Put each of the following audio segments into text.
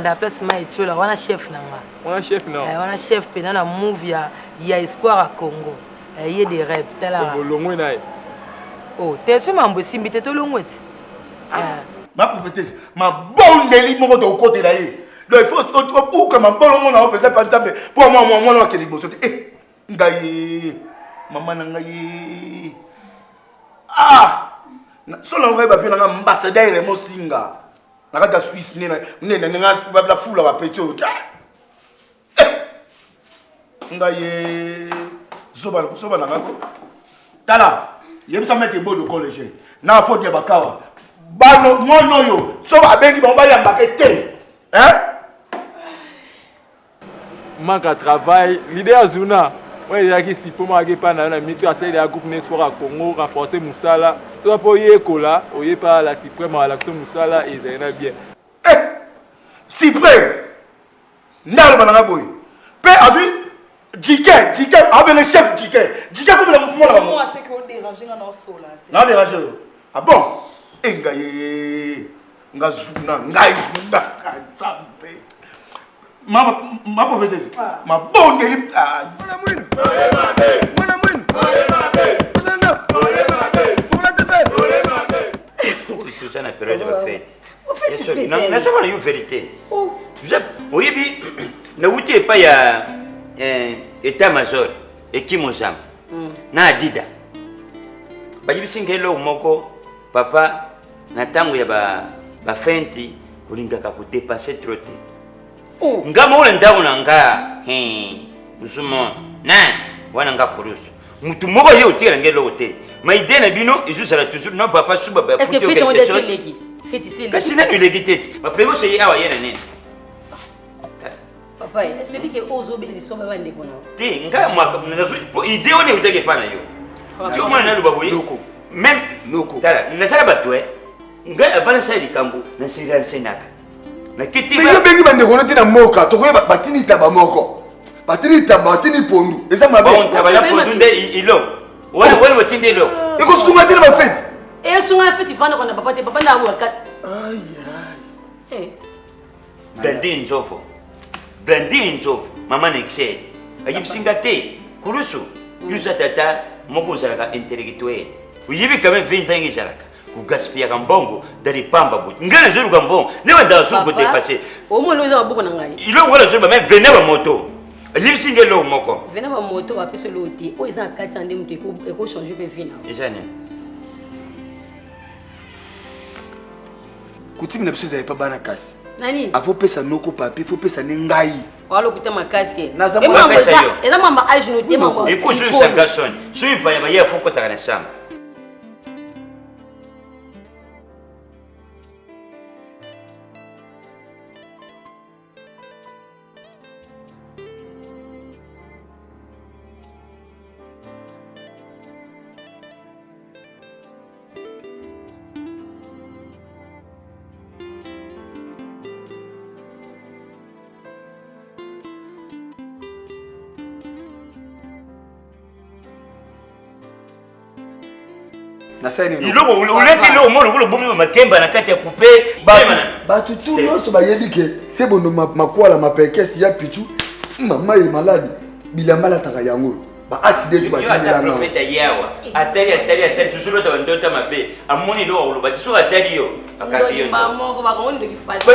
Nabanda place ma etiola wana chef na nga. Wana chef na. Eh, wana chef pena na move ya ya espoir à Congo. Eh, ye des rêves tala. Bolongwe na ye. Oh, te so mambo esimbi te tolongwe ti. Ah. Eh. Ma prophétesse, mabondeli moko tokotela ye. Donc il faut obuka mabolongo na yo mpenza mpa Nzambe mpo mwa mwa mwana akende liboso te. Eh, ngai mama na ngai ah solo na ngai bavie na ngai ambassadeur Raymond Singa na kati ya Suisse nde nde nde nafula bapeti oyo eh! ngai ye zoba zoba na ngai ko tala yebisa mete bodo college na fodi ya bakawa bano mwana oyo so abengi bango bayambaka te hein Manque ya travail, leader ya Zuna oyo ezalaki sipo moko epai na yo na mitu asaleli ya groupe ne sport ya Congo renforcer mosala soki mpo oyekola oye pa la supreme alakisa mosala ezali na bien. Eh! Supreme nde aloba na nga boye mpe azwi jike jike abele chef jike jike akomela mouvement na bango na dérange yo ah bon enga ye nga zuna ngai zuna nzambe mama ma prophétesse ah. mabondeli ah. mwana mwinu mwana mwinu fongola tv toza na periode ya bafete nazomona yo verité oh. oyebi nauti epai ya eh, état major ekimozama mm. na adida bayebisi ngai eloko moko papa na ntango ya bafenti kolingaka kodepense trop te oh. nga moko na ndako na nga zuma na wana nga kulusu mutu moko ye otikela nga eloko te ma idee na bino ezozala toujours no papa suba kasi nanu eleki te te bapeko soki awa ye na nini Papa, est-ce que bike ozo bele biso ba ndeko na? Te, nga po idée wana eutaki epa na yo. Yo mwana naloba boye. Noko. Même noko. Tala, nasala bato eh. Ngai avant nasala likambo, nasela nsenaka. Nakiti Mais yo bengi bandeko no te na mboka, tokoyeba batini taba moko. Batini taba, batini pondu. Eza mabe. Bon, taba na pondu nde ilo. Wana wana batindi ilo. Ekosunga te na ba fete. Esunga fete fanda kona papa te, papa nda abuka. Ai ai. Eh. Blandine Nzovo Blandine Nzovo mama na excel ayebisi nga te kulusu mm. yo oza tata moko ozalaka intellectuel oyebi quand même vie ndenge ezalaka kogaspillaka mbongo dali pamba boye ngai nazoluka mbongo nde bandaka soki kodepase omoni oza maboko na ngai eloko wana nazoluka meme vena bamoto ayebisi ngai eloko moko vena bamoto bapesi eloko te oyo eza na kati ya nde moto ekochange mpe vie na eza nini Coutume na biso ezali pa bana kasi. Nani? Avo pesa noko papier, faut pesa ne ngai. Walo kuta makasi. Naza mwana pesa yo. Eza mamba age no te mamba. Et puis soki sanga son, soki paya ba ye faut kota na chambre. nasali nini eloko oleti eloko moko lokola obomi makemba na kati ya coupe bato tu nyonso bayebi ke sebondo makwala mapekesi ya pichu mama ye maladi bilamba alataka yango oyo ba HD tu ata prophète aye awa atali atali atali toujours lota bandota mabe amoni eloko akoloba te soki atali yo akangi yo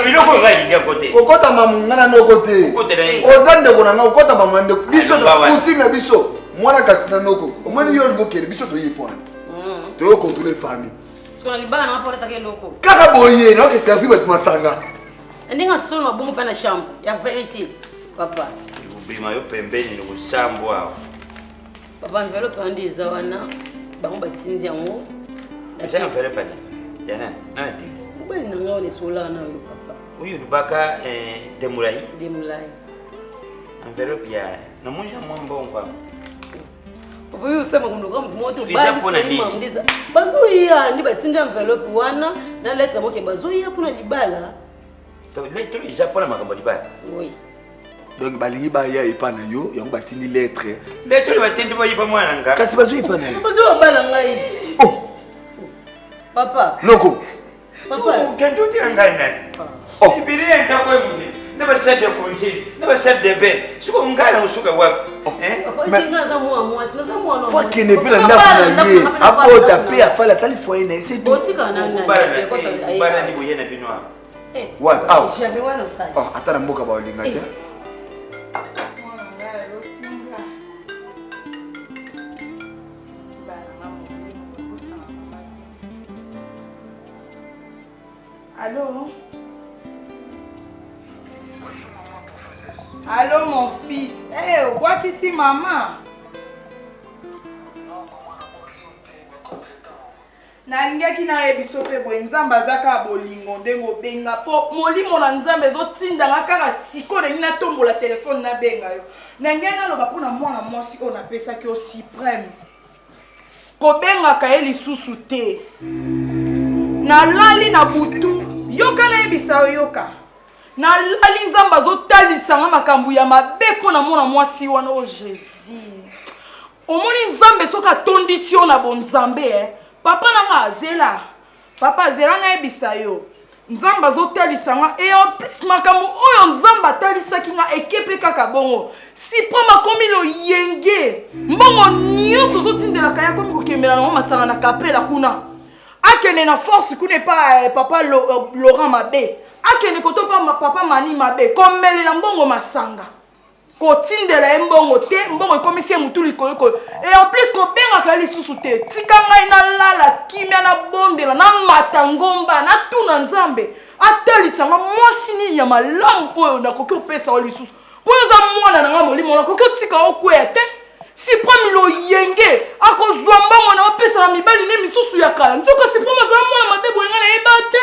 biloko oyo ngai alingi yango te kokota mamu ngai na noko te oza ndeko na ngai kokota mamu na ndeko biso coutume na biso mwana kasi na noko omoni yo olingi okende biso toye pwana mm. toyo controle famille kaka boye naoke servi bato masanga ndenge asolo mabongo mpe na chambre ya verité papa obima yo pembeni nokosambwa awa papa enveloppe wana nde eza wana bango batindi yango eza enveloppe ani ya nani nani atindi mobali na ngai wana esolaka na yo papa oyo olobaka eh, demulai demulai enveloppe ya namoni na mwa mbongo awa oyo osala makambo lokola moto moko te obalisi bazoya nde batindi enveloppe wana na lettre moke bazoya mpona libala lettre eza mpona makambo ya libala oui donc balingi baya epa na yo yango batindi lettre lettre oyo batindi bayiba mwana nga kasi bazwi epa na yo bazobala ngai oh papa noko papa okende otika ngai nani oh. ebele ya ndako ya monene. na basalle de congé na basalle de bain siko ngai na kosuka wapi fo akende mpe na ndako na ye abota mpe afali asali foyer na ye c'est tout obalani boye na bino awa wapi awa ata na mboka baolinga te. Allô? Allô mon fils. Eh, hey, obwakisi mama. Nalingaki nayebisa yo mpe boye, Nzambe aza kaka bolingo ndenge obenga mpo molimo na Nzambe ezotinda nga kaka sikoyo nalingi natombola telefone nabenga yo. Nalingi naloba mpo na mwana mwasi oyo napesaki yo supreme. Kobengaka ye lisusu te. Nalali na butu, yoka nayebisa yo yoka. Nalali Nzambe azotalisa nga makambo ya mabe mpo na mwana mwasi wana o oh, Jesus. Omoni Nzambe soki atondisi yo na bonzambe eh. Papa na nga azela. Papa zela nayebisa yo. Nzambe azotalisa nga et en plus makambo oyo Nzambe atalisaki nga eke mpe kaka bongo. Supreme akomi loyenge. Mbongo nyonso ozotindelaka ye akomi kokembela nango masanga na kapela kuna. Akende na force kuna epa eh, papa Lo, eh, Laurent mabe. Akende koto pa papa Mani mabe. Komelela mbongo masanga. Kotindela ye mbongo te, mbongo ekomisi ye mutu likolo likolo. Et en plus kobengaka ye lisusu te. Tika ngai nalala kimia, nabondela, namata ngomba, natuna Nzambe atalisa nga mwasi nini ya malamu oyo nakoki kopesa yo lisusu. Mpo yo oza mwana na nga molimo, nakoki kotika yo okweya te. Supreme loyenge akozwa mbongo na opesa na mibali ne misusu ya kala. Nzoka Supreme azala mwana mabe boye nga nayeba te.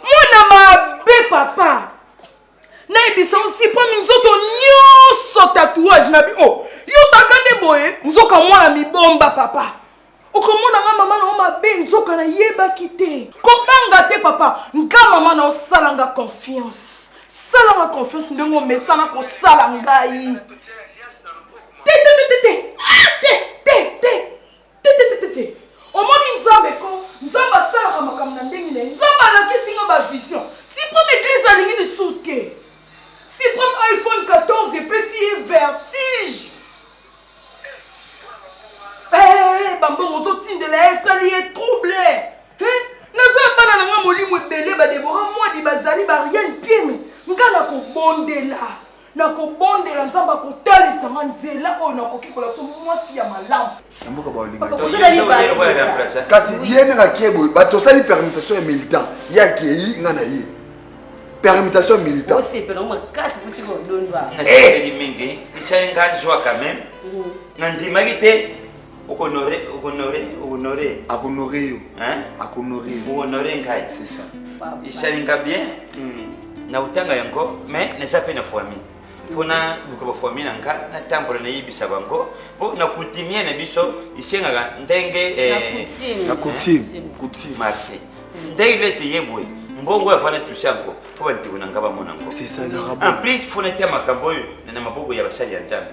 Mwana mabe papa. Nayebisa yo Supreme nzoto nyonso tatouage na bi oh yo ozalaka nde boye nzoka mwana mibomba papa. Okomona nga mama na yo mabe nzoka nayebaki te. Kobanga te papa, nga mama na yo sala nga confiance. Sala nga confiance ndenge omesana kosala ngai. Te te te te te. Ah, te te te. Te te te te te. Omoni Nzambe ko, Nzambe asalaka makambo na ndenge na ye. Nzambe alakisi nga ba vision. Supreme eglise alingi lisusu te. Supreme iPhone 14 epesi ye vertige. Eh, bambongo ozotindela ye esali ye trouble. Eh, naza bana na nga molimo ebele ba Deborah Mwadi bazali ba Ariane Pieme. Nga nakobondela. Nakobondela Nzambe akotalisa nga nzela oyo nakoki kolakisa mwasi ya malamu. Na mboka baolinga te. Kasi ye ndenge akie boye bato osali permutation ya militant ye akei nga na ye permutation ya militant. Osepela makasi kuti kodondwa. Nasepeli mingi esali nga joie quand même. Nandimaki te okonore okonore okonore. Akonore yo. Hein? Akonore yo. Okonore ngai. C'est ça. Esali nga bien. Na kotanga yango mais naza mpe na famille. Mpo naluka bafamille na nga natambola nayebisa bango mpo na coutumier na biso esengaka ndenge na coutume coutume marché ndenge lete ye boye mbongo oyo afana touche yango fo bandeko na nga bamona yango. C'est ça, ezalaka En plus fo natia makambo oyo na maboko ya basali ya Nzambe,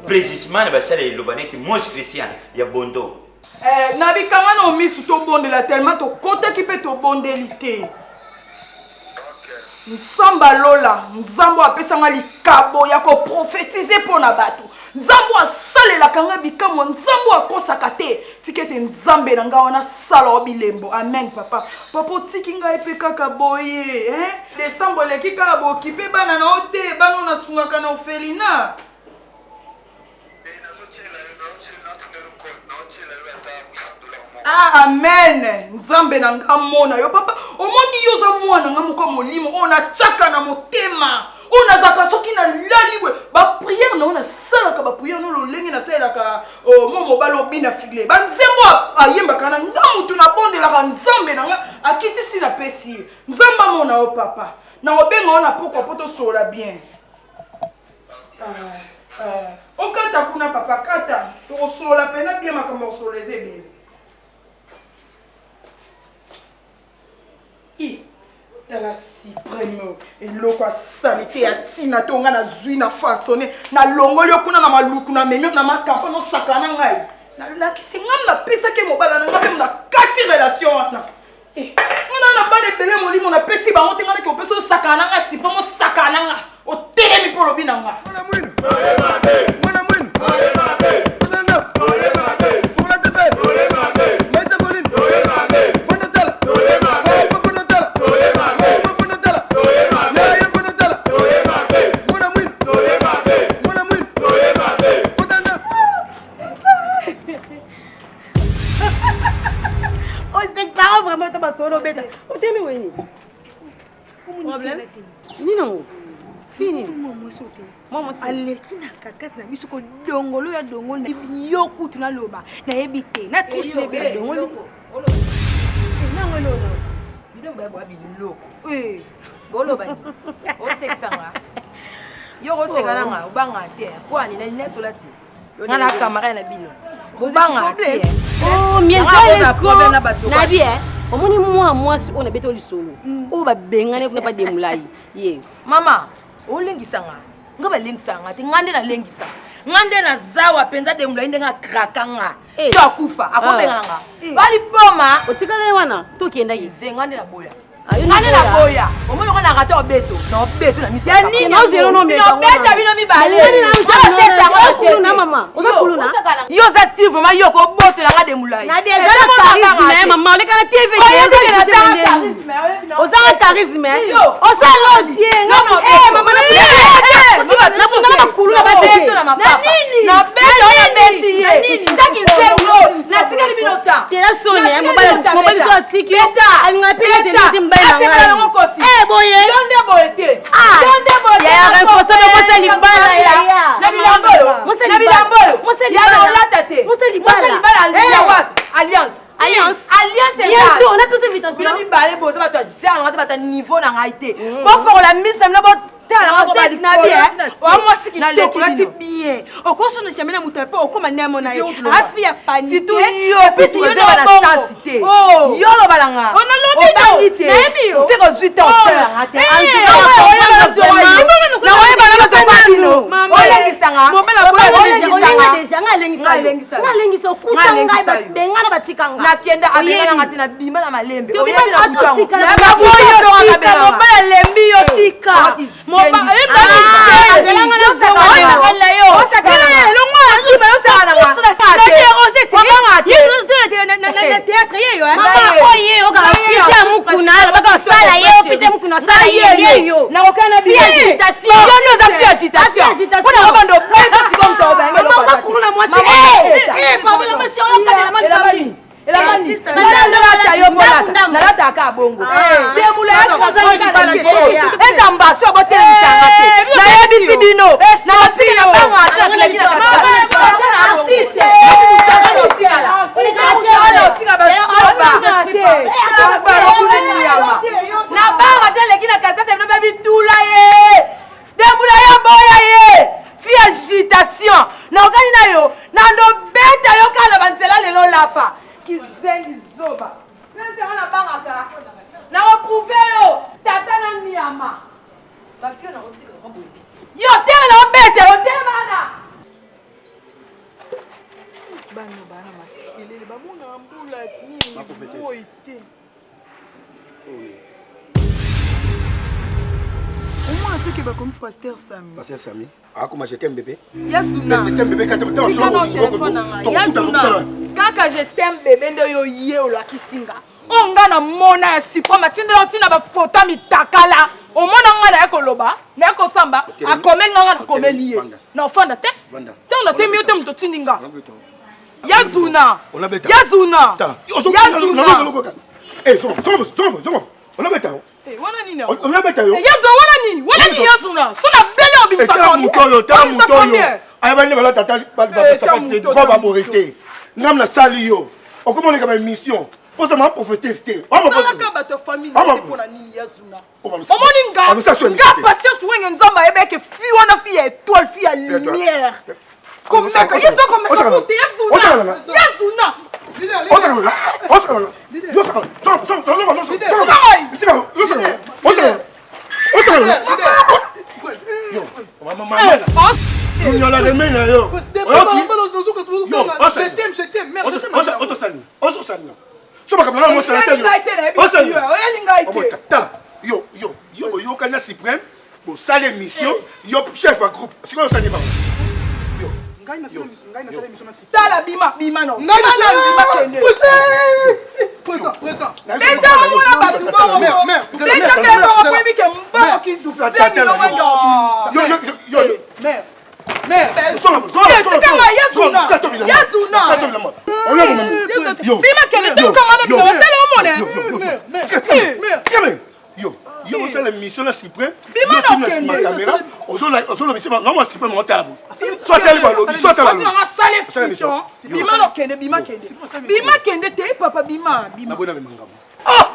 précisement na basali ya liloba neti Moise Christian ya Bondo. Eh, na bikanga na misu tobondela tellement tokotaki mpe tobondeli te. Nzambe alola, Nzambe oyo apesa nga likabo ya koprofetize mpo na bato, Nzambe oyo asalelaka nga bikamwa, Nzambe oyo akosaka te. Tika ete Nzambe na nga wana asala yo bilembo. Amen papa. Papa otiki ngai mpe kaka boye eh? Desembre eleki kaka bokipe bana na yo te, bana oyo nasungaka na orphelinat. Ah, amen nzambe na nga mona yo papa omoni yo oza mwana nga moko ya molimo oyo natiaka na motema oyo nazalaka soki nalali boye bapriere na yo nasalaka bapriere no lolenge nasalelaka oh, mo mobali obina file banzembo ayembaka na nga motu nabondelaka nzambe na nga akitisi napesi ye nzambe amona yo papa nakobenga yo na pokwa mpo tosolola bien. Ah, ah. Okata kuna papa kata tokosolola pena bien makambo ya kosolola eza ebele. I tala supreme eloko ya salite ya ntina to ngai nazwi na façonne nalongoli yo kuna na maluku na memi na makampa nosakana ngai nalakisi ngai napesaki mobala na ngai mpe nakati relation wana. Eh, nga na bana ebele molimo napesi. bango te, nga nake opesa osakana na nga sipo mosakana na nga otelemi mpo olobi na nga. Mwana mwinu. Mwana mwinu. Mwana Fongola TV. Maître Volume. Fonda Tala. Oh, Fonda Tala. Oh, Fonda Tala. Ya, ya, Fonda Tala. Mwana mwinu. Mwana mwinu. Fonda Ndako. Osekisaka vraiment to basolo obeta otemi weni problème nini yango fille nini mwa mwasi aleki na katikati na biso kodongolo ya dongolo na yo kutu naloba nayebi te na trousse na ebele dongoli nango elona bino boya boya biloko boloba nini osekisa nga yo koseka na nga obanga te po ani na linete olati nga na camarade na bino bobanga te. Oh, miel Yanga akoza problème na bato. Nabi eh omoni mwa mwasi oyo nabeti lisolo oyo babengani kuna pa demulai ye. Mama, olengisa nga, nga balengisa nga te, nga nde nalengisa nga nde nazawa mpenza demulai ndenge akraka nga Eh. to akufa akobengana nga baliboma. Otikala ye wana tokendaki. Ze nga nde naboya. Ah, yo Nga nde naboya. naboya, omoni oko naka te obeto na obeto na miso Ya nini ozela no meka obeta bino mibale. Nani na Oza sesa yango Oza na kuluna, sete. mama. Oza Yo, kuluna. osakana. Yo oza si vraiment yo kobotelanga de molai. Nabi eza charisme eh, mama oleka na TV te, Oyebi oza ke na nasala ndenge. charisme, oyebi na- Ozanga charisme eh. Yo. Osala otie Non, non, eh mama na Eh, eh, nafungala makulu na Nabeto basi na mapapa. Nabeto oyo abeti ye. Taki nsengo, natikali bino ta. Tela soni eh, Natikali mobali bino ta, mobali beta. so atiki Beta. alinga pe Beta. te te mobali na Asekela ngai. nango kosi. Eh boye. Yo nde boye te. Ah. Yo nde boye te. Ya, responsable mwasi ya libala, ya, ya. Na bilamba oyo. Mwasi ya Na libala. bilamba oyo. Mwasi ya Ya libala. na olata te. Mwasi ya libala. Mwasi ya libala ya Eh. wapi? Alliance. Alliance. Alliance eza. Bientôt, on a plus d'invitation. Bino mibale boza bato ya genre na nga te, bato ya niveau na ngai te. Bofongola miso na bino botala nga Oseti na bien oa mwasi kitoko olati bino. bien okosona jamais na moto mpe okóma nde amona ye Surtout yo afi ya Surtout yo panike kutu oza na sens te. Yo loba na nga. Oh, nalobi no. Obangi te. Nayebi yo. Seko ozwi te Oh. otala nga te. Eh. En tout cas, Eh. nakoyeba Eh. nakoyeba na bato ba bino. Mama. Olengisa nga. Mobali aboya Olengisa Olinga nga. deja nga alengisa Nga yo. alengisa yo. Nga alengisa Nga okuta ngai alengisa yo. babengana batika nga. Nakenda abengana nga Oyebi. te na bima na malembe. Te Oyebi na obima- butu yango. atotikala. Naboyi yo tika abengana. mobali alembi yo tika Oh, Ah, zelanga na zonga osakana yo Osakana nga. Osakana nga. na théâtre ye yo Mama oye okaka pite ya mukuna alobaka osala ye opite mukuna osala ye ye yo. nakokana Fille agitation. yo nde oza fille agitation Fille agitation. mpona kobanda obeta sikoyo moto obenge Mama oza kuluna mwasi. Eh, eh, pardon, la mwasi oyo okatela makambi. elamani Ndambu, nalata yo ndambu, ndambu. nalataka bongo Ah. demula Ah. eza mbaso abotelemisanga te nayebisi bino nabatiki na bango ata na banga te eleki na katikati bino mpe bitula ye demula yo boya ye fi agitation nakokani na yo nandobeta yo kaka na banzela lelo lapa kizengi zoba pesanga nabangaka nakoprouve yo tata na niama bafio nakotikaka boye te yo teme naobeta yo temana Bana bana makelele bamona mbula nini boye te. Omona toke bakomi pasteur Sami. Pasteur Sami, akoma je t'aime bébé. Yasuna. Je t'aime bébé kata Tika na telefone na ngai. Yasuna, kaka je t'aime bébé nde oyo ye olakisi nga oyo nga namona ya sipoma atindela ntina bafoto ya mitakala omona nga naye koloba naye kosamba Otelemi. akomeli nga nga nakomeli ye Vanda. na ofanda te Vanda. ntango natemi yo te moto otindi nga Yazuna. Yazuna. Onabeta. Yazuna. Tala. Yazuna. Eh, zonga, zonga, zonga, zonga. Onabeta yo. Eh, wana nini yango? Onabeta yo. Eh, Yazuna wana nini wana nini Yazuna so na bele obimisa Tala moto oyo, tala moto oyo. Ayebani balata ata Eh, tala moto, droit tala baboye te. Ngam nasali yo. Okomoneka ba émission. Posa ma prophétesse te. Salaka bato ya famille na Ama- te mpo na nini Yazuna Oh, balusa- omoni nga balusa so nga émission te. patience wenge nzambe ayebeke fi wana fi ya étoile fi ya lumière komeka Yazuna komeka kute Yazuna Yazuna Osakana, osakana. Yo sakana. Zonga, zonga, zonga, zonga, zonga. Tika, yo sakana. Osakana. Osakana. Yo, mama, mama. Lunyola remei na yo. Oyoki? Yo, osakana. Otosani, otosani. So makambo na nga mosala Oyebi ngai te, nayebi Osani. yo, oyebi ngai te. Obota, tala. Yo, suprême bosali émission yo chef ya groupe sikoyo osali bango. Tala bima bima no. Bima bima kende. Beta omona bato bongo. Beta ke bongo po yebi ke mbongo kizengi no wenge obimisa. Tikanga yasuna. Yasuna. Bima kende tikanga na bino tala omona. Yo, yo osala émission na suprême. Bima na nsima caméra, ozolobisa nga mwa suprême otala boye. So atali balobi, so atala balobi. Sale fiton. Bima na kende, bima kende. Bima kende te papa bima, bima. Naboyi na memangamo. Ah!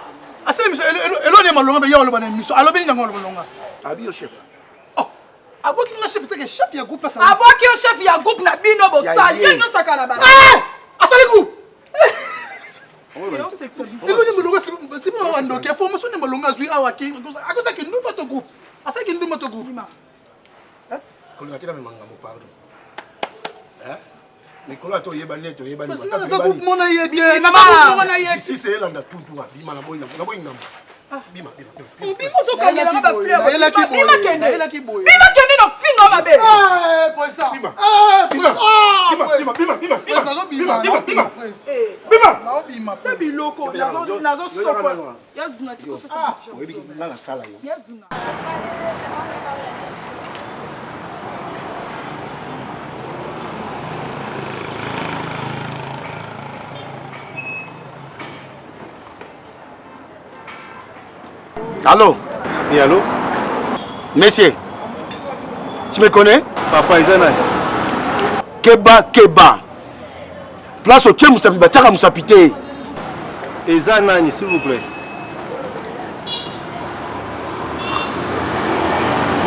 Asala émission eloni ya malonga be ya oloba na émission. Alobi nini yango malonga? Abi yo chef. Oh. Abwaki nga chef te ke chef ya groupe asala. Abwaki yo chef ya groupe na bino bosali. Ye nyonso akala ba. Eh! Asali groupe. Eloni malonga sima wa ndoki ya formation ne malonga azwi awa ke akozaki ndumba to groupe. Asaki ndumba to groupe. Kolinga te na memangamo pardon. Hein? Mikolo ata oyebani neti oyebani. Naza groupe mona ye bien. Naza groupe mona ye. Justice elanda tutu abima na boyi na boyi ngambo. Bima bima. Bima ozokangela nga ba fleur. Bima kende. Bima kende na finga mabe. Eh président. Bima. Eh Bima. président. Bima bima bima bima. Bima bima bima. Bima. Naobima. Te biloko nazo nazo soko. Ya zuna tiko sasa. Oyebi nga na sala yo. Ya zuna. Allô Oui, allô Monsieur, tu me connais? Papa, eza nani? Keba, keba. Place otie mosapi batiaka mosapi te. Eza nani, s'il vous plaît?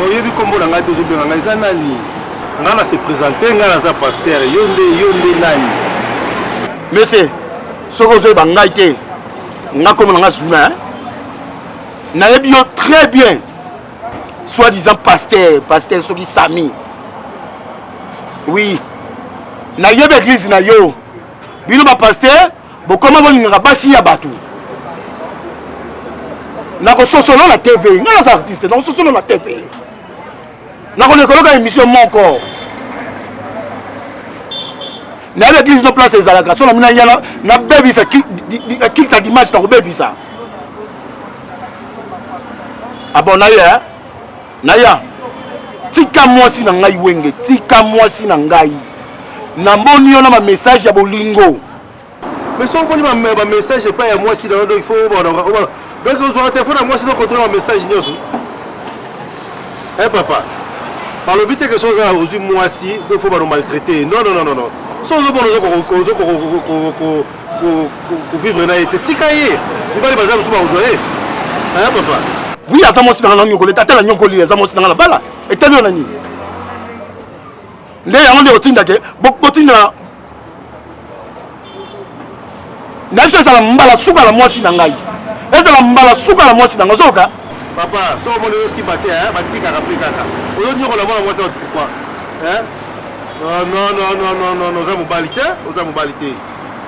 Oyebi kombo na ngai te ozobenga ngai eza nani? Ngai na se présenter, ngai naza pasteur. Yo nde yo nde nani? Monsieur, soki ozoyeba ngai te, nga kombo na nga Zuna, hein? Nayebi yo très bien. Soit disant pasteur, pasteur soki Sami. Oui. Nayebi église na yo. Bino ba pasteur, bokoma bolingaka basi ya bato. Nakososolo na TV. Nga naza artiste, nakososolo na TV. Nakolekoloka émission moko. Nayebi église no place ezalaka. So na mina ya nabebisa culte ya dimanche nakobebisa. Ah bon, naya, naya. Tika mwasi na ngai wenge, tika mwasi na ngai. Namoni yo na ba message ya bolingo. Mais soki omoni ba message epai ya mwasi na yo, donc il faut donc ozwaka telefone ya mwasi donc contrôle ba message nyonso. Eh papa, balobi te ke soki oza ozwi mwasi donc faut bano maltraiter. Non non non non. Soki ozomona ozo kovivre na ye te, tika ye. Mibali baza mosusu bakozwa ye. Eh papa. Oui, aza mwasi na nga na nyokoli, ata na nyokoli aza mwasi na nga na bala. Etali yo na nini? Nde yango nde kotinda ke botinda na biso ezala mbala suka na mwasi na ngai, ezala mbala suka na mwasi na ngai, ozoyoka? Papa, soki omoni ozosimba te, batikaka mpe kaka. Ozonyokola mwana mwasi bato pourquoi? Hein? Non, non, non, non, non, non, oza mobali te, oza mobali te.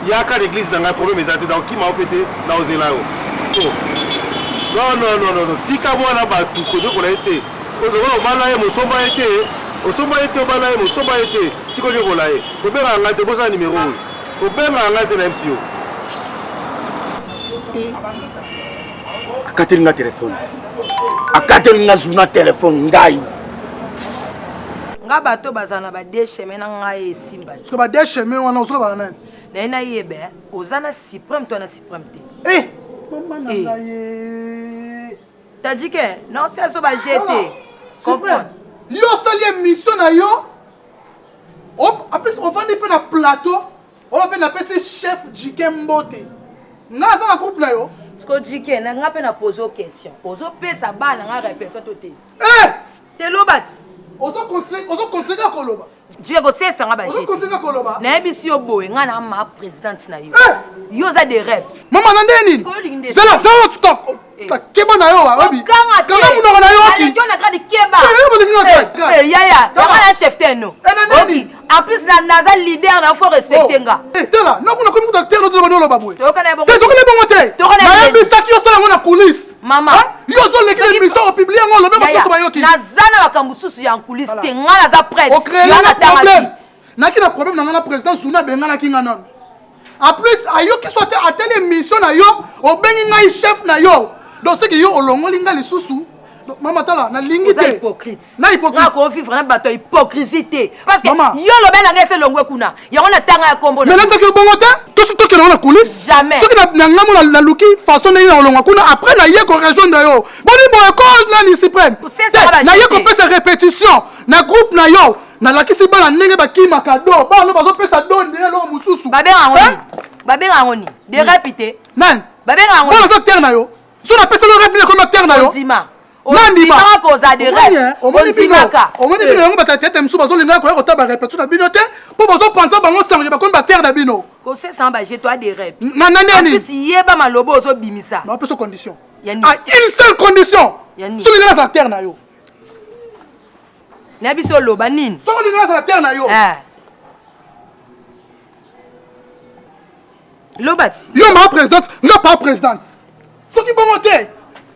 Yaka na église na ngai, problème eza te, donc kima yo mpe te, na ozela yo. Oh. Non, non, non, non, tika mwana bato, konyokola ye te. Ozokola obala ye, mosomba ye te, osomba ye te, obala ye, mosomba ye te, tika onyokola ye. Kobengaka ngai te, bosala numero oyo. Kobengaka ngai te, nayebisi yo. Akateli nga telefone, akateli nga zuna telefone ngai. Nga bato bazala na ba deux chemin na ngai esimba. Parce que ba deux chemin wana ozoloba na nani? Naye nayeba oza na suprême to na suprême te. Eh! Mama na ngai. T'as dit que non, c'est ça ba jeter. Comprendre? Yo osali émission na yo. Apesi ovandi mpe na plateau. Oyo mpe napesi chef Jike mbote. Nga aza na groupe na yo. Siko Jike, na nga mpe na pose question. Ozopesa bana nga réflexion to te. Eh! Te loba ti. Ozo continuer, ozo continuer kaka koloba. Jike kosesa nga ba Ozo continuer kaka koloba. Nayebisi yo boye, nga na ma présidente na yo. Eh! Yo oza des rêves. Mama na ndeni. Zela, zela stop. Keba na yo, oyebi. Kanga te. Kanga munoko na yo oki. Aleki yo na grade keba. Eh, yo bolingi nga te. Eh, yaya, nga na chef te no. Eh, na nani? En plus na naza leader na faut respecter nga. Eh, tala, na kuna komi kuta te no to loba boye. Toyokana bongo. Te, tokana bongo te. Tokana Nayebisaki yo sala ngo na coulisse. Mama. Yo Yo ozoleki na émission opublie yango olobi bato nyonso bayoki. Naza na makambo mosusu ya nkulisi te, nga naza prête. Ocréela nga problème. Naki na problème na nga na président Zuna abenganaki nga nano. En plus ayoki so te atali émission na yo obengi ngai chef na yo. Donc c'est que yo olongoli nga lisusu. Donc mama tala nalingi te. Hypocrite. Na hypocrite. Nga ko vivre na bato ya hypocrisie te. Parce que yo lobe na ngai se longwe kuna. Yango na tanga ya kombo. Mais là c'est que bongo te. Tosi tokende na coulisse. Jamais. Soki na na ngambo na naluki façon ndenge na kolongwa kuna après na ye ko rejoindre yo. Boni boye ko nani suprême. Na ye kopesa répétition na groupe na yo. Nalakisi bana ndenge bakimaka do. Bana bazopesa do ndenge eloko mosusu. Babenga yango nini? Babenga yango nini? De rep te. Nani? Babenga yango. Bana oza terre na yo. Soki napesa yo rep nini ekoma terre na yo. Ondima. Nandima. Ondimaka kozala de rep. Ondimaka. Omoni bino yango bato ya theatre mosusu bazolinga koya kotala ba repetition na bino te mpo bazopanza bango sango bakomi ba terre na bino. Kosesa ba jeto a de rep. Na nani ani? En plus yeba maloba ozobimisa. Na opesa condition. À une seule condition. Soki olingi nazala terre na yo. Na biso oloba nini? Soki olingi nazala terre na yo. Eh. Loba ti. Yo ma présidente, nga pa présidente. Soki bongo te,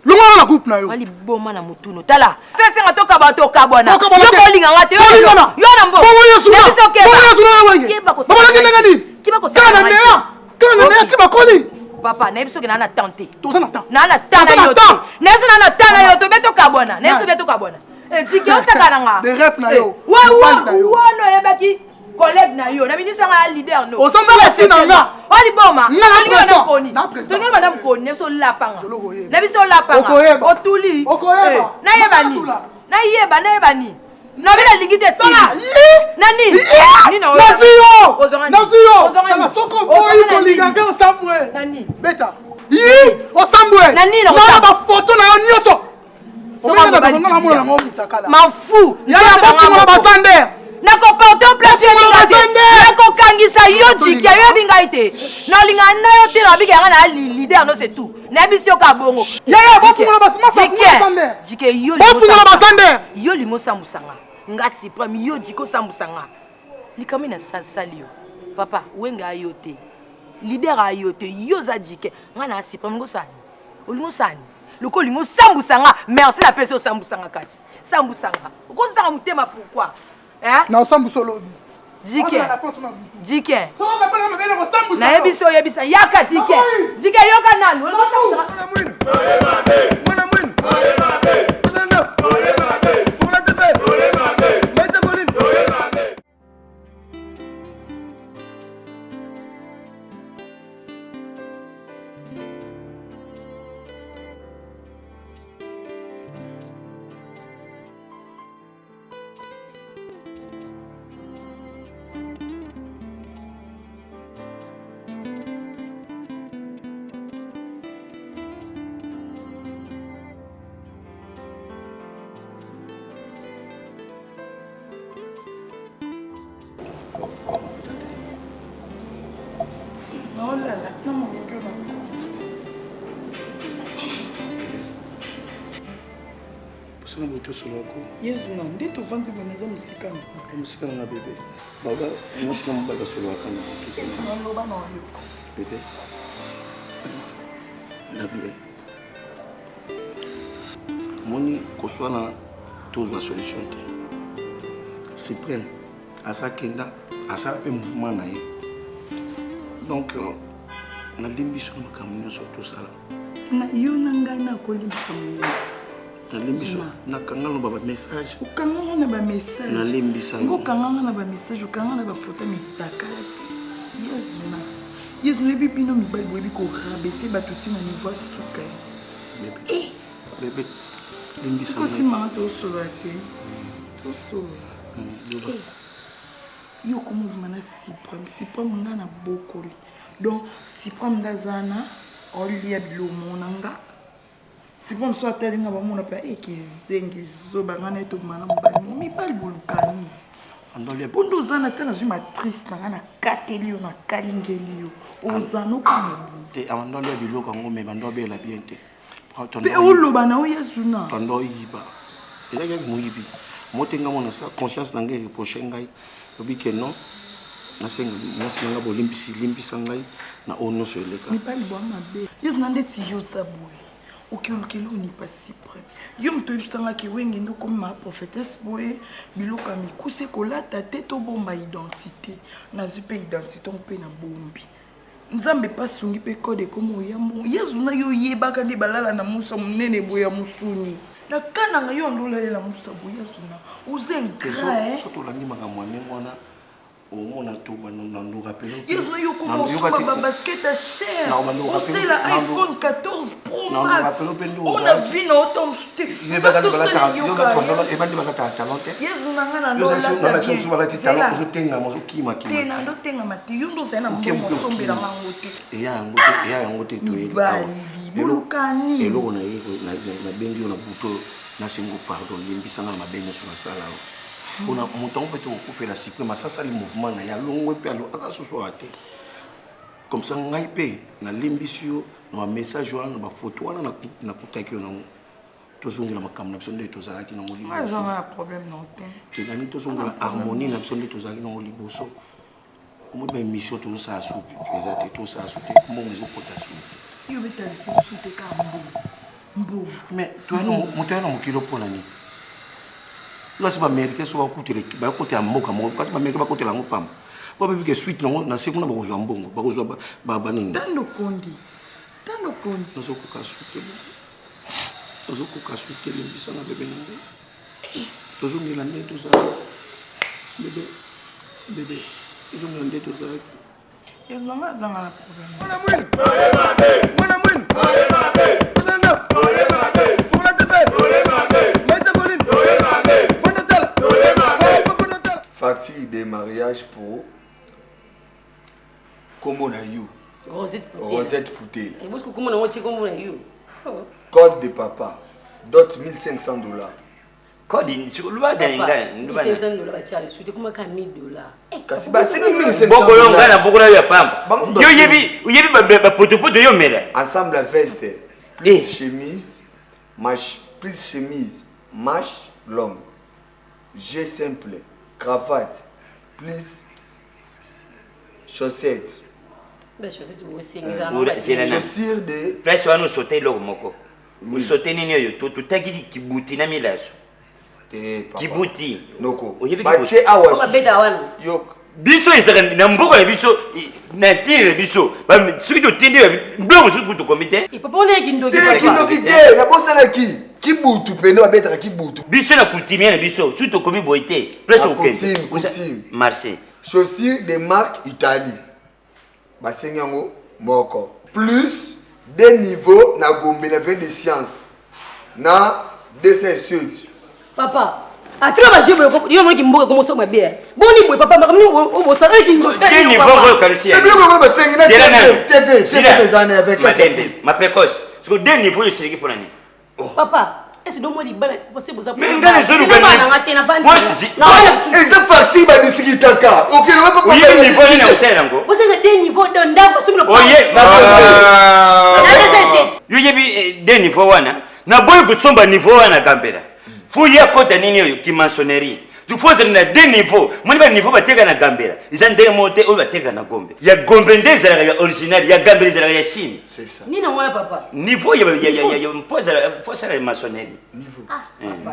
longola na groupe na yo. Wali boma na mutuno. Tala. Sese nga tokaba tokabwana. Yo kolinga nga te. Yo na mbo. Bongo Yesu na. Biso keba. Bongo Yesu na wenge. Keba ko. Bongo ndenge nini? Keba ko. Kaka na meya. Kaka na meya ti bakoli. Papa, nayebi soki na na temps te. Toza na temps. Na na temps na yo te. Na biso na na temps na yo to beto kabwana. Na biso beto kabwana. Etiki osaka na nga. Des rep na yo. Wa wa wa no yebaki collègue na yo na ministre nga leader no. Oza mwasi na nga. Oli boma. Nga na president. Tolingi bana mokoni na biso olapanga. Na biso olapanga. Otuli. Okoyeba. Nayeba ni. Nayeba nayeba ni. Na bino alingi te sili. Na nini? Nini Nazwi yo. Nazwi yo. Tala soko oboyi kolinga nga osambwe. Na nini? Beta. Yi osambwe. Na nini na ba photo na yo nyonso. M'en fous. Yaya bofungola bazande. Nakoporte place nakokangisa yo jiki ayoyebi ngai te nalinga na yo te nabiki yanga na leader no c'est tout nayebisi yo ka bongo yaya bofungola jike yo bofungola bazande yo lingo osambusanga nga suprême yo jike osambusanga likambo na sali yo papa wenga ayo te leader ayo te yo oza jike nga na suprême ngosani olingo osani lokola olingi osambusa nga merci napesi osambusa nga kasi sambusa nga okozanga motema pourquoi na osambusa olobi jike jike nayebisi oyebisa yaka jike jike yoka nanu mwana mwinu Naolala na moninga na Posana boye tosolola ko. Yezu na nde tovandi boye naza mosika na. Mosika na nga bebe. Baba mwasi na mobali basololaka na Naloba na oyoka. Bebe. Na bebe. Moni koswana tozwa solution te. Cyprien aza kenda asala mpe mouvement na ye donc euh, nalimbisi yo makambo nyonso tosala yo na ngai nakolimbisa mongo nalimbisi nakanga no bamessage okanganga na bamessage nalimbisa ngo okanganga na bamessage okanganga na bafoto mitakala te yezu na yezu oyebi bino mibali boyebi korabese bato ntina niveau ya suka eh. bebe limbisa kosimanga tosolola te tosolola hmm, eh. yo okoma obima na supreme supreme nga na bokoli donc supreme nde aza wana olia biloko na nga supreme so atali nga bamona mpe ekizengi eh, zoba nga na ye tobima na mobali mo mibali bolukani mpo nde oza na te nazwi matrice na nga nakateli yo nakalingeli yo oza noka te abanda olia biloko yango me banda obela bien te mpe oloba na yo yesu na banda oyiba ezalaki yaki moyibi mote nga mona sa conscience na ngai reproche ngai lobi ke non nasenga mwasi na ngai bolimbisi limbisa ngai na oyo nyonso eleka mibali bwa mabe yesu na ndeti yo oza boye. Okeluka eloko nini pa Cyprien? Yo moto oyebisa nga ke wenge nde okomi ma prophetesse boye, biloko ya mikuse kolata te tobomba identite. Nazwi mpe identite yango mpe nabombi. Nzambe mpe asungi mpe code ekomi oya mbongo. Yezu na yo oyebaka nde balala na musa monene boye ya musuni. Na kananga yo nde olalela musa boye Yezu na oza ingrat hein. Soki tolandi makambo ya ndenge wana omona to nando rapele Yezu yo koma osomba ba basket ya cher osela iPhone 14 Pro Max ona vie na oto mosusu te ebandi balataka talon te Yezu na nga na ndo balati talon ozotengama ozokimakima te na ndo tengama te yo ndo ozali na mbongo osombela nga yango te eya yango te eya yango te toyeli awa bolukani eloko na ye nabengi yo na butu nasengo pardon limbisa nga na mabe nyonso nasala yo mpona moto yango mpe tokokufela supreme asasali mouvement na ye alongwe mpe aza susu awa te comme ça ngai mpe nalimbisi yo na bamessage wana na bafoto wana nakutaki yo nango tozongela makambo na biso nde tozalaki nango libosoelani tozongela harmonie na biso nde tozalaki nango liboso omoni baémission tozosala su eza te tosala su te mbongo ezokota su te yo obeta lisusu te kaka mbongo mbongo mais moto aya na mokili mpona nini kasi baaméricain so bakotela mboka moko kasi baaméricain bakotela yango pamba po bayebi ke suite nango na se kuna bakozwa mbongo bakozwa banini tando kondi tando kondi nazokoka su te nazokoka su te limbisa na bebe na ngai tozongela nde tozalaki bebe bebe tozongela nde tozalaki Ezanga azanga na problème. Mwana mwinu. Mwana mwinu. Mwana Fongola TV. Maïta Volume. Fanda Tala. Fanda Tala. Facture de mariage pour kombo na yo. Rosette Poutela. Rosette Poutela. Ebosi kombo na ngo tie kombo na yo. Code de papa. Dot 1500 dollars. Code loba na ngai loba na 1500 dollars batia lisusu te kuma ka 1000 dollars. Kasi basengi 1500 bokolo ngai na bokolo ya pamba. Yo yebi oyebi ba potopoto yo mela. Ensemble la veste plus eh. chemise manche plus chemise manche longue. G simple cravate plus chaussette. Chaussure de place wana osote eloko moko. Osote nini oyo totaki kibuti na milaso. Kibuti. Noko. Oyebi batie awa. Babeta wana. Yo biso ezalaka na mboka na biso na ntire na biso soki totindi biloko mosusu kutu tokomi te te kindoki te nabosanaki kibutu pene babetaka kibutu biso na coutumier na biso soki tokomi boye te place okende marché chaussure de marque italie basengi yango moko plus deux niveaux na gombe na vie de science na 207 papa atika ba jeu boye yo omonaki mboka ekomi osala mabe eh. boni boye papa makambo nini obosana eh, biloko basengi na tv tv eza na avec malembe mapekos siko deux niveaux osiliki mpo na nini oh. papa esi domo libala pose boza mais nga nazoluka nanga te na vandi eza facture badisikitaka oyebi niveau nini akosala yango bosala de niveau de ndako soki oye yo oyebi eh, de niveau wana naboyi kosomba niveau wana gambela fo ye akota nini oyo kimaçonnerie fo ozali na deux niveau moni ba niveau bateka na gambela eza ndenge moko te oyo bateka na gombe ya gombe nde ezalaka ya original ya gambela ezalaka ya chine nini yango wana papa niveau ya mpo ezala fo asala maçonnerie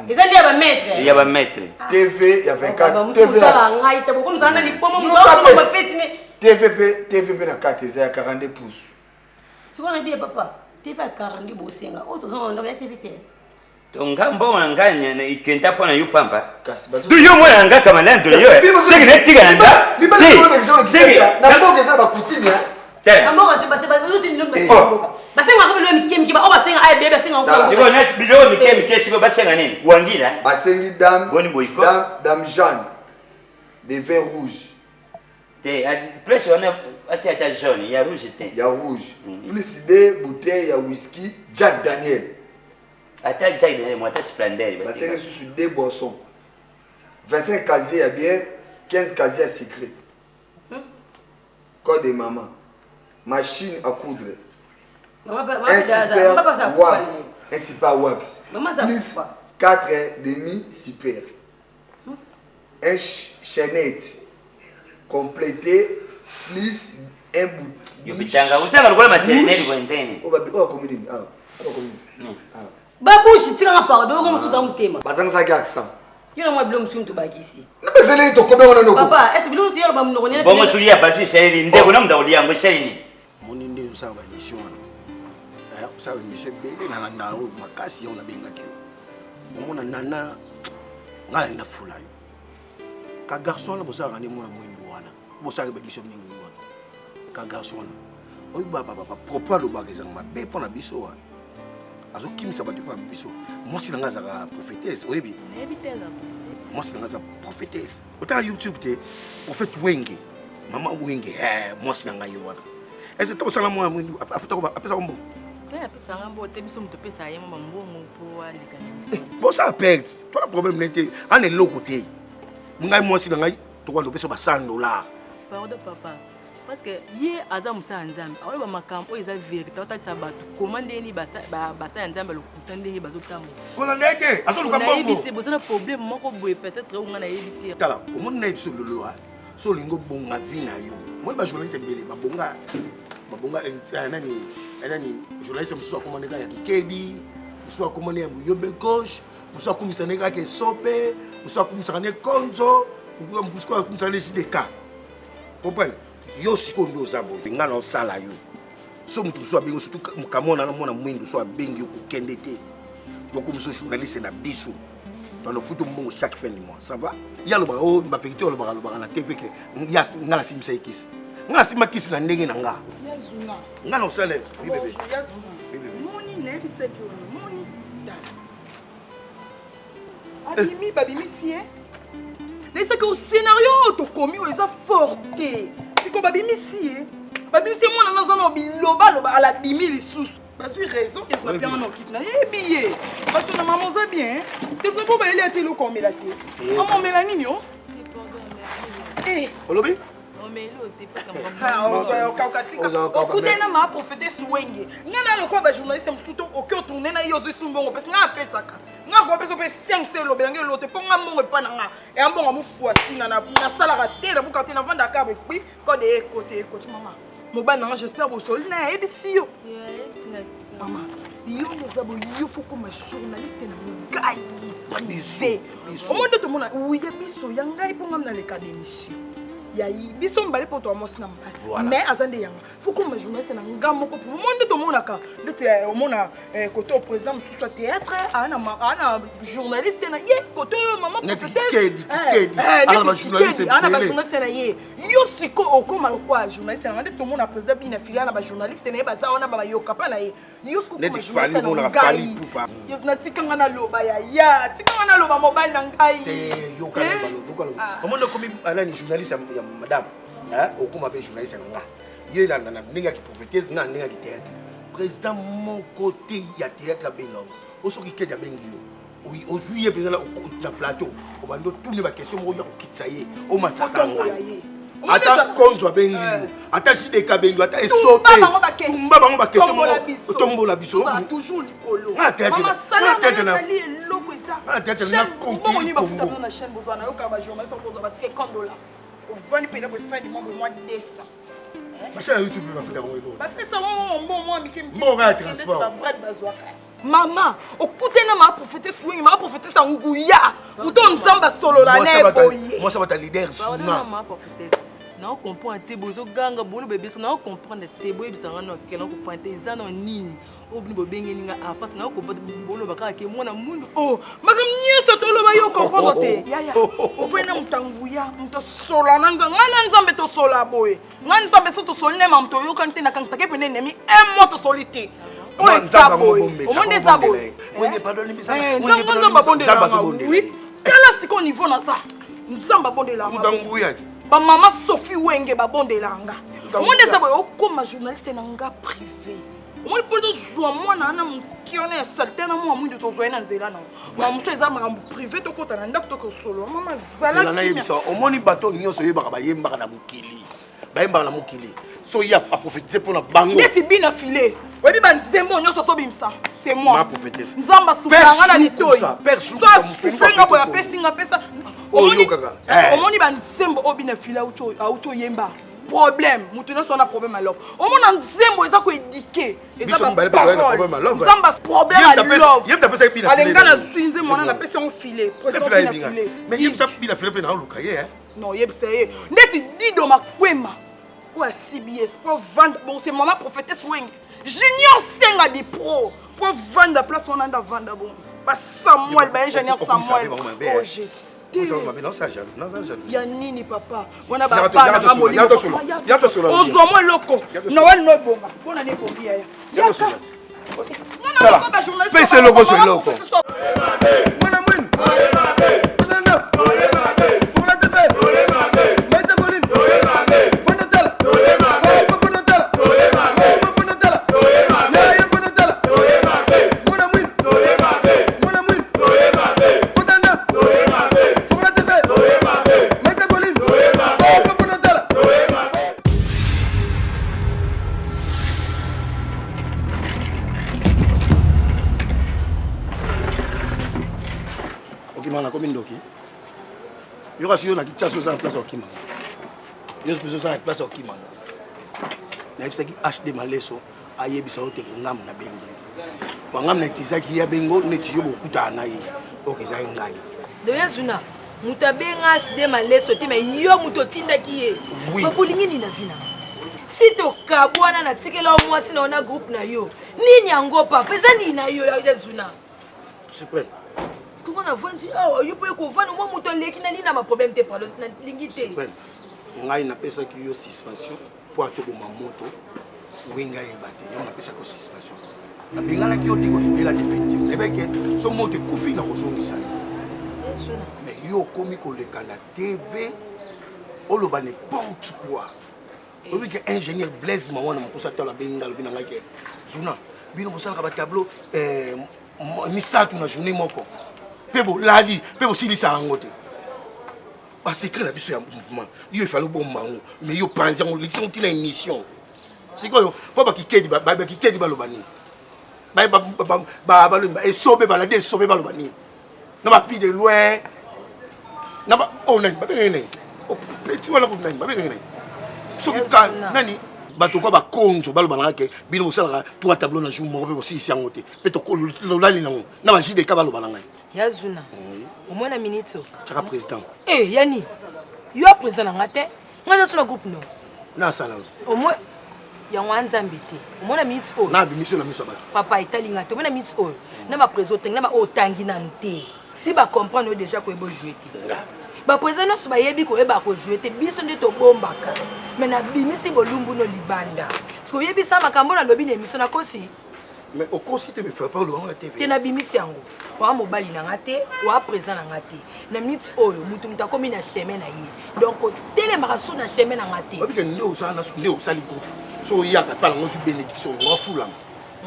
eza nde ya bamaître ya bamaître tv ya 24 tv ngai te bokomizala na libomo moto bafeti ne tv mpe tv mpe na kati eza ya 42 pouces sikoyo na biye papa tv ya 42 bosenga oyo toza na ndako ya tv te To nga mbongo na nga ikenda mpo na yo pamba. Kasi bazo Du yo mwana na nga kamalando yo. Seke na tika na nga. Libala Te. libala na Seke. na mboka eza ba coutume hein. Tala. Na mboka te bate bazo sindi lobi basenga mboka. Basenga ko biloko mike mike ba oyo basenga aye bebe basenga Tala. ko. Sikoyo nasi biloko mike mike sikoyo basenga nini? Wangila. Basengi dame Boni boyiko. dame dame Jeanne de vin rouge. Te place wana atia ata jaune ya rouge te. Ya rouge. Plus deux bouteilles ya whisky Jack Daniel. Ata Jack Daniel mo ata Splendor. Basengi susu deux boissons. 25 casiers ya bière, 15 casiers ya sucré. Code de maman. Machine à coudre. Un super wax. Un super wax. Plus 4 demi super. Un chaînette complété plus un bout. Yo bitanga utanga lokola maternelle boye ndeni. Oyo bakomi nini awa? Oyo bakomi nini? Babouche tikanga pardon, oyo mosusu aza motema. Bazangisaki accent. Yo na mwa bilo mosusu tobakisi. Napeseli tokomi yango na noko. Papa, est-ce bilo mosusu yo ba monoko nyana. Bongo soki ya batu esaleli ndeko na moto akolia yango esali nini? Moni nde osala ba émission wana. Eh, osala ba émission ebele nalanda oyo makasi yango nabengaki yo. Omona nana ngai na fula yo. Ka garçon wana bosalaka nde mwana mwindu wana. Bosalaka ba émission mingi wana. Ka garçon wana. Oyo ba ba ba propos alobaka ezanga mabe mpo na biso wana. Azokimisa bato mpo na biso. Mwasi na ngai azalaka prophétesse, oyebi? Mwasi na ngai aza prophétesse. Otala YouTube te, prophète Wenge. Mama Wenge, eh, mwasi na ngai ye wana. Est-ce que tosala mwana mwindu apesaka mbongo? Te apesaka mbongo te, biso moto opesaka ye mwa mbongo mpo aleka na biso. Bosala perte, tona problème ne te, ana eloko te. Ngai mwasi na ngai tokoka lopesa ba 100 dollars. Pardon papa. Parce que ye aza mosala ya Nzambe, aoyeba makambo oyo eza verite, aotalisa bato koma ndenge nini basala ya Nzambe lokuta ndenge bazotambola. Kolanda ye te, azoluka mbongo. Nayebi te, boza na problème moko boye peut-être oyo ngai nayebi te. Tala, omoni na ye biso lelo so olingi obonga vie na yo omoni bajournaliste ebele babonga babonga eh, eh, nani eh, nani journaliste mosusu akoma nde kaka ya kikedi mosusu akoma nde ya moyobe gauche mosusu akumisa nde kaka esobe mosusu akumisaka nde konzo mosusu akumisaka nde jdk comprendre yo sikoyo nde oza boye ngai naosala yo so moto mosusu abengi surtout mokamwana na mwana mwindu so abengi yo kokende te tokomisa journaliste na biso dans le futu mbongo chaque fin du mois ça va ye alobaka o oh, bavérité olobaka alobaka na te mpe ke nga nasimbisa ye kisi nga nasimba kisi na ndenge na nga nga na osala moni nayebisaki yo moni tala abimi babimisi ye nayebisaki yo scénario oyo tokomi oyo eza fort te sikoyo babimisi ye babimisi ye mwana naza na bilobaloba alabimi lisusu bazwi raison ezwa mpe wana okiti nayebi ye bato na mama oza bien te mpo bayeli ata eloko omela te mama omela nini o eh. olobi okutani na maa prophétesse wenge ngai na lokola bajournaliste mosusu to oki otourne na ye ozwi su mbongo parce ngai apesaka ngai akopesa mpe 5 se elobela ngai elo te mpo ngai mbongo epa na ngai eya mbongo mofua ntina nasalaka te nabuka te navandaka epui kode ekoti ekoti mama mobali nanga j'espère bosoli naye ayebisi yo mama yo nde eza boye yo fo koma journaliste na ngai privé omoni nde tomona oya biso ya ngai mpo ngai naleka na émission ya biso mibale mpo toa mwasi na mobali mais aza nde yanga fo koma journaliste na ngai moko mpo omoni nde tomonaka ndeti eh, omona eh, kote oyo président mosusu ya théâtre aa na journaliste na ye kote oyo mama prophétesse eh, aa na bajournaliste na ye yo siko okoma lokola journaliste nanga nde tomona président bina filia na bajournaliste na ye baza wana bayoka mpa na ye yo siko okoma journaliste na ngai natika nga naloba yaya tika nga naloba mobali na ngai ah. omoni okomi nani journaliste ya madame okoma mpe journaliste na nga ye na ndenge ya kiprofetese nga na ndenge ya kithéâtre président moko te ya théâtre abenga yo osoki kedi abengi yo ozwi ye mpenza na plateau obandi otuni baquestion moko ya kokitisa ye omatisaka ngai ata konzo abengi yo eh. ata jideka abengi yo ata esobe tumba bango baquestion moko otombola biso toujours likolo eloko eza mbongo nini bafuta bino na chaîne bozwa nayoka bajournaliste bozwa ba 50 dollars ovandi mpenza boye fin du mois boye mwa 200 bachaîne ya youtube bafuta bango eloko bapesa bango mbongo mwa mike mike mbongo ya transport babret bazwaka Mama, okutani na mama prophétesse Wenge, mama prophétesse ya nguya, moto oyo Nzambe asolola na ye boye. Mwasi abata leader Zuma. Mama prophétesse, nao comprendre te bozoganga boloba biso nao comprendre te boyebisa nga no ke nao comprendre te eza no nini oyo bino bobengeli nga a parce nao comprendre boloba kaka ke mwana mwindu oh makambo nyonso toloba yo comprendre te yaya ofai na moto ya nguya moto asola na nzambe ngai na nzambe tosola boye ngai nzambe so tosoli na ye mamu toyokani te nakangisaka ye pene ennemi un mois tosoli te oyo eza boye omoni eza boye eh, nzambe nzambe abondelanga wi tala sikoyo niveau naza nzambe abondelanga bamama sophie wenge babondelanga omoni eza boye okoma journaliste na nga privé omoni mpo tozwa mwana wana moke wana ya salite na mwa mwindo tozwa ye na nzela nango ma mosusu eza makambo privé tokota na ndako tokosolola mama zala nayebisa omoni bato nyonso oyebaka bayembaka na mokili bayembaka na mokili so ye aprofetise mpo na bango neti bina file oyebi banzembo nyonso azobimisa c'est moi nzambe asufla nga na litoi so asufle nga boye apesi nga apesa omoni banzembo oyo bina file auti oyemba. Problème, mutu nyonso wana problème ya love. Omona nzembo eza ko éduquer. Eza Biso ba mibale mpe toza na parole. problème ya love. Nzambe as- problème Ye ya mutu apesi- love. ye mutu apesaki bina Ale filet nga na nazwi nzembo wana napesi yango filet. Président Filet bina ayebi nga. filet. Mais yebisa bina filet mpe naoluka ye, hein. Non, yebisa ye. Ndeti Dido Makwema oyo ya CBS po vanda bon c'est maman prophétesse Wenge. Junior Senga di pro po vanda place wana nda vanda bon. Ba Samuel ba ingénieur Okomisa Samuel. bango mabe, Oh hein. Jésus. Okomisa bango mabe, naza jaloux, naza jaloux. Ya nini papa? Wana Yaka ba to- bana yaka ba tosolola, molimo. yaka tosolola, yaka tosolola. Ozwa mwa eloko. Yaka tosolola. Noël no ebonga. Mpona nini ebongi yaya? Yaka tosolola. Tala. Pesa eloko so eloko. Okimaka nakomi ndoki yo kasi yo na kinshasa oza na place ya kokimaka yo mpenza oza na place ya kokimaka nayebisaki hd maleso ayebisa yo teke ngamu nabengi yo po ngamu na utilisaki ye abengo neti yo bokutana na ye oke ezali ngai Doya Zuna, moto abenga HD Maleso te mais yo moto otindaki ye. Oui. Papa olingi nini na vie na nga? Si tokabwana natikela yo mwasi na yo na groupe na yo. Nini yango papa? Eza nini na yo ya Zuna? Supreme. Parce que nga navandi awa yo mpo ye kovanda mwa moto aleki nalingi na baproblème te pardon nalingi te. Supreme. Ngai napesaki yo suspension mpo atoboma moto wenge ayeba te yango napesaki yo suspension nabenganaki yo te kolibela définitive nayebaki ke so moto ekufi na kozongisa yo mais yo okomi koleka na tv oloba n'importe quoi oyebi ke ingénieur blaise mawana mokosa talo abengi nga alobi na ngai ke zuna bino bosalaka batableau eh, misato na journée moko mpe bolali mpe bosilisaka yango te basecret na biso ya mouvement yo efali obomba yango mais yo panzi yango olekisi yango ntina émission sikoyo mpo bakikedi bakikedi baloba nini baloba esobe baladi esobe baloba nini na bafille de loin na ba oh nani babengaki nani peti wana kutu nani babengaki nani soki ka nani bato kwa bakonzo baloba nanga ke bino bosalaka trois tableau na jour moko mpe bosilisi yango te mpe tolali nango na ba jdk baloba na ngai Ya Zuna, omona minute oyo. Chaka président. Eh, yani, yo président na nga te. Nga naza na groupe no. Nasala. Au moins yango wana nzambe te. Omona minute oyo. Na bimiso na miso ya bato. Papa etali nga te. Omona minute oyo. Na ba président otangi na ba oyo otangi nanu te. Si ba comprendre oyo déjà koyeba jouer te. Ba président nyonso bayebi koyeba ko jouer te. Biso nde tobombaka. Mais nabimisi bolumbu no libanda. Parce que oyebisa makambo nalobi na émission nakosi. Mais okosi te mais frère pas oloba na TV. Te nabimisi yango. Oa mobali na nga te, oa présent na nga te. Na minute oyo mutu mutu akomi na chemin na ye. Donc otelemaka su na chemin na nga te. Oyebi ke nde osala na nde osali groupe. So oyaka pa nango ozwi bénédiction, wafulama.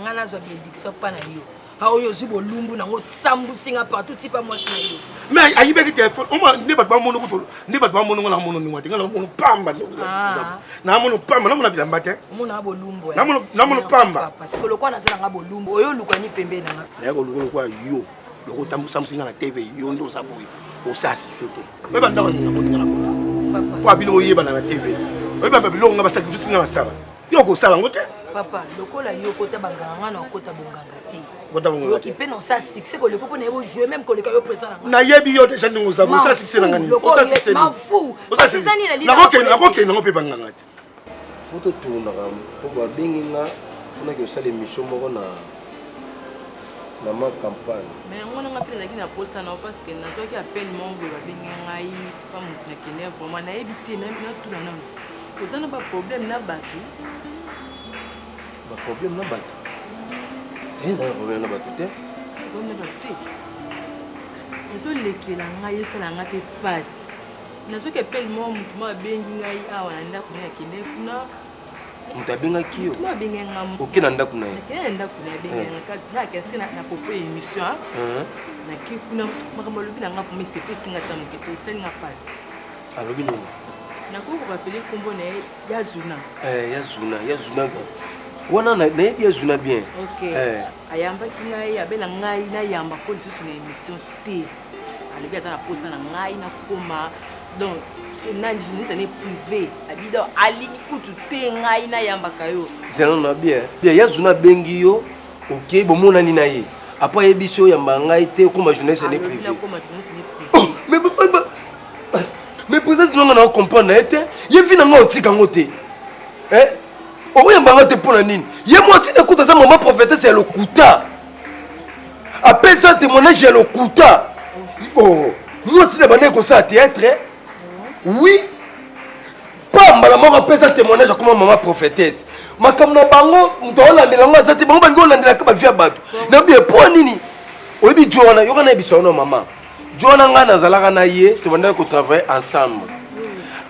Nga nazwa bénédiction pa na yo. Oyo ozwi bolumbu nango osambusi nga partout tipa mwasi na yo. Mais ayibaki telefone oma nde bato bamono kutu nde bato bamono nga namono ndenge te nga namono pamba namono pamba namona bilamba te omona bolumbu eh. namono pamba parce que lokola naza nanga bolumbu oyo olukani pembeni na nga naya koluka lokola yo lokola otambusambusi nga na tv yo nde oza boye osasise te oyeba ndako ninga boninga na kota po abino oyebana na tv oyeba biloko nga basacrifice nga basala yo okosala yango te papa lokola yo okota banganga nga na okota bonganga te okota bonganga te mpe na osala succès koleka mpo nayebi ojoue meme koleka yo présent na nga nayebi yo deja ndenge oza osala succès na nga nini osala succès mafu nakokende nango mpe banganga te fo totournaka mpo babengi nga mpo nake kosala émission moko na na ma campagne mais yango wana nga mpe nazalaki na posa na yo parce que nazwaki appel moko boye babengi ngai pa moto nakende vraiment nayebi te natuna nano oza na baproblème na bato baproblème na bato te na problème na bato te problème na bato te ezolekela ngai esala ngai mpe mpasi nazwaki appel moko moto moko abengi ngai awa na ndako naye akende kuna moto abengaki yo oke na ndako na ye na ndako na ye abengaki ngai akendaki na popo ya émission nake kuna makambo alobi na ngai vraimen esepesi ngai ata moke te esali ngai mpasi alobi nini nakoki korapele nkombo na ye ya zuna eh, ya zuna ya zuna wana nayebi ya zuna bien ok eh. ayambaki ngai abela ngai nayamba ko lisusu na émission te alobi aza na posa na ngai nakoma donc Nani journaliste ne privé abida alingi kutu te ngai nayambaka yo. Zela na bien. Bien ya zuna bengi yo OK bomonani na ye. Après ayebisi yo yamba ngai te okoma journaliste ne privé. Oh, mais mais président nanga na comprendre na ye te. Ye vi na ngai otika ngo te. Eh? Okoyamba nga te mpo na nini? Ye mwasi na kuta aza mama prophétesse ya lokuta. Apesa témoignage ya lokuta. Oh, mwasi na bandaki kosala théâtre. Oui. Pa mbala moko apesa témoignage akoma mama prophétesse. Makambo na bango moto aolandela yango aza te, bango balingi olandelaka bavie ya bato. Nayebi mpo nini? Oyebi jo wana, yoka nayebisa yo na mama. Jo wana ngai nazalaka na ye, tobandaki kotravaille ensemble.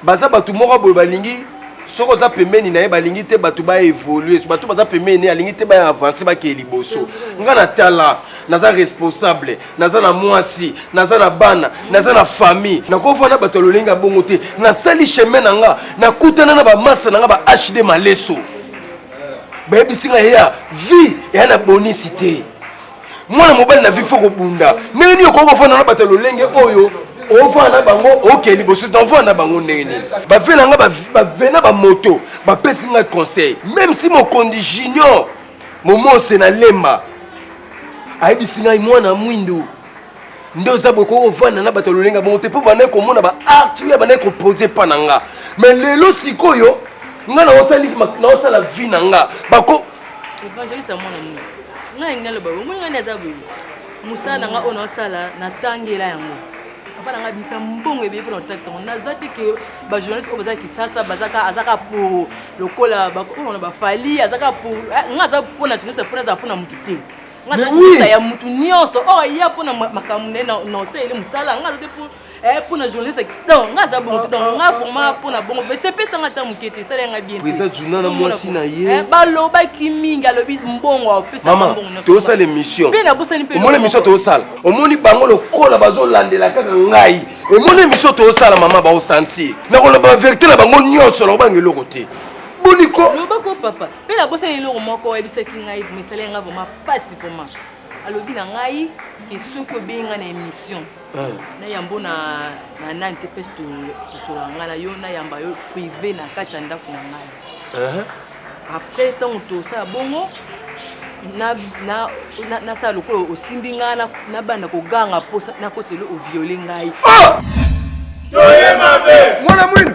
Baza bato moko boye balingi soki oza pembeni na ye balingi te bato baevolue, bato baza pembeni alingi te baavance bakee liboso. Ngai natala naza responsable, naza na mwasi, naza na bana, naza na famille. Nakofanda bato ya lolenge ya bongo te. Nasali chemin na nga, nakutana na bamasa na nga ba HD Maleso. Bayebisi nga ya vie eya na bonisi te. Mwana mobali na vie faut kobunda. Ndenge nini okoki kofanda na bato ya lolenge oyo ofanda na bango okei liboso te, ofanda na bango ndenge nini? Bave na nga bave na bamoto bapesi nga conseil, même si mokondi junior momose na lemba ayebisi ngai mwana mwindu nde oza boye koki kovanda na bato ya lolenge bongo te, mpo bandaki komona ba art oyo bandaki kopose mpa na nga. Mais lelo sikoyo nga naosala vie na nga bako Evangeliste ya mwana nini? Ngai ngai naloba boye, omoni ngai naza boye. Mosala na ngai oyo naosala natangela yango. Papa na ngai abimisa mbongo ebele mpona kotangisa yango. Naza te ke ba journaliste oyo baza Kisasa baza kaka aza kaka pour lokola bakolo na bafali aza kaka pour ngai aza mpona journaliste mpona aza mpona motu te. Ngai aza journaliste ya motu nyonso oyo aya mpona makambo na ye na osaleli mosala ngai aza te pour Eh, pour na journaliste donc nga aza bongo te donc nga vraiment pour na bongo mais sepesa nga ata moke te esala nga bien président Zuna na mwasi na ye eh, balobaki mingi alobi mbongo apesa mama tozosala émission mpe nabosani mpe omoni émission tozosala omoni bango lokola bazolandela kaka ngai omoni émission tozosala mama baosentir nakoloba verité na bango nyonso nakobanga eloko te boniko lobako papa mpe nabosani eloko moko oyebisaki ngai mesala nga vraiment pasi vraiment alobi na ngai ke soki obengi ngai na émission na yambo na na nani te pesi tosola ngai na yo nayamba yo privé na kati ya ndako na ngai après ntango tosala bongo nasala lokola osimbi ngai nabanda koganga mpo nakoselo oviole ngai toye mabe mwana mwindu.